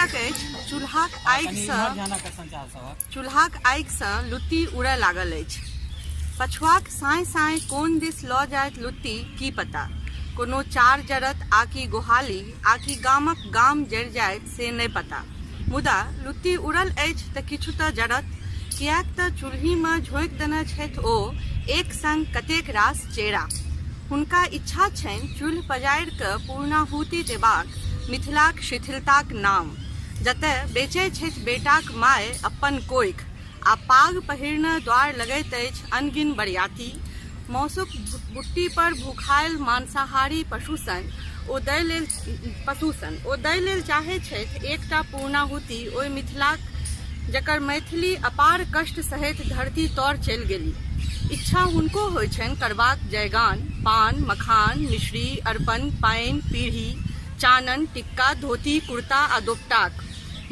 शीर्षक अछि चूल्हाक आगिसँ चूल्हाक आगिसँ लुत्ती उड़य लागल अछि। पछुआक साँय-साँय कोन दिस लऽ जायत लुत्ती, की पता। कोनो चार जरत आ कि गोहाली आ कि गामक गाम जरि जायत से नहि पता। मुदा लुत्ती उड़ल अछि तऽ किछु तऽ जरत। किएक तऽ चूल्हिमे झोंकि देने छथि ओ एक संग कतेक रास चेरा। हुनका इच्छा छनि चूल्हि पजारि कऽ पूर्णाहुति देबाक मिथिलाक शिथिलताक नाम। जतय बेचै छथि बेटाक माय अप्पन कोइख आ पाग पहिरने द्वार लगैत अछि अनगिन बरियाती। मौसुक बुट्टी पर भूखायल मांसाहारी पशु सन ओ दै लेल पशु सन ओ दै लेल चाहै छथि एकटा पूर्णाहुति ओहि मिथिलाक जकर मैथिली अपार कष्ट सहैत धरती तर चलि गेली। इच्छा हुनको होइ छनि करबाक जयगान, पान, मखान, मिश्री, अरपन, पानि, पीढ़ी, चानन, टिक्का, धोती, कुर्ता आ दोपटाक।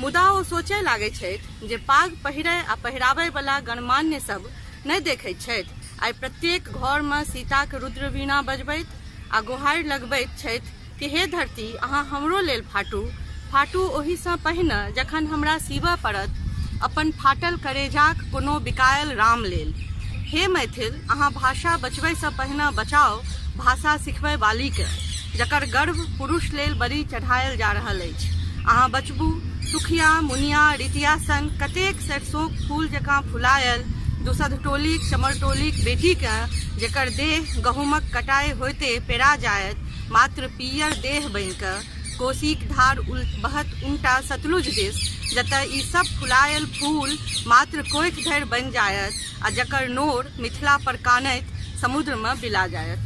मुदा ओ सोचय लागै छथि जे पाग पहिरय आ पहिराबय बला गणमान्य सभ नहि देखैत छथि आइ प्रत्येक घरमे सीताक रुद्रवीणा बजबैत आ गोहारि लगबैत छथि कि हे धरती अहाँ हमरो लेल फाटू, फाटू ओहिसँ पहिने जखन हमरा सीबय पड़त अपन फाटल करेजाक कोनो बिकायल राम लेल। हे मैथिल अहाँ भाषा बचबयसँ पहिने बचाउ भाषा सिखबय वालीकेँ जकर गर्भ पुरुष लेल बलि चढ़ायल जा रहल अछि। अहाँ बचबू सुखिया, मुनिया, रितिया सन कतेक सरिसोक फूल जकाँ फुलायल दुसधटोलीक चमरटोलीक बेटीकेँ जकर देह गहूमक कटाइ होइते पेरा जायत मात्र पीयर देह बनि कऽ कोसीक धार बहत उनटा सतलुज दिस जतय ई सब फुलायल फूल मात्र कोखि धरि बनि जायत आ जकर नोर मिथिला पर कानैत समुद्रमे बिला जायत।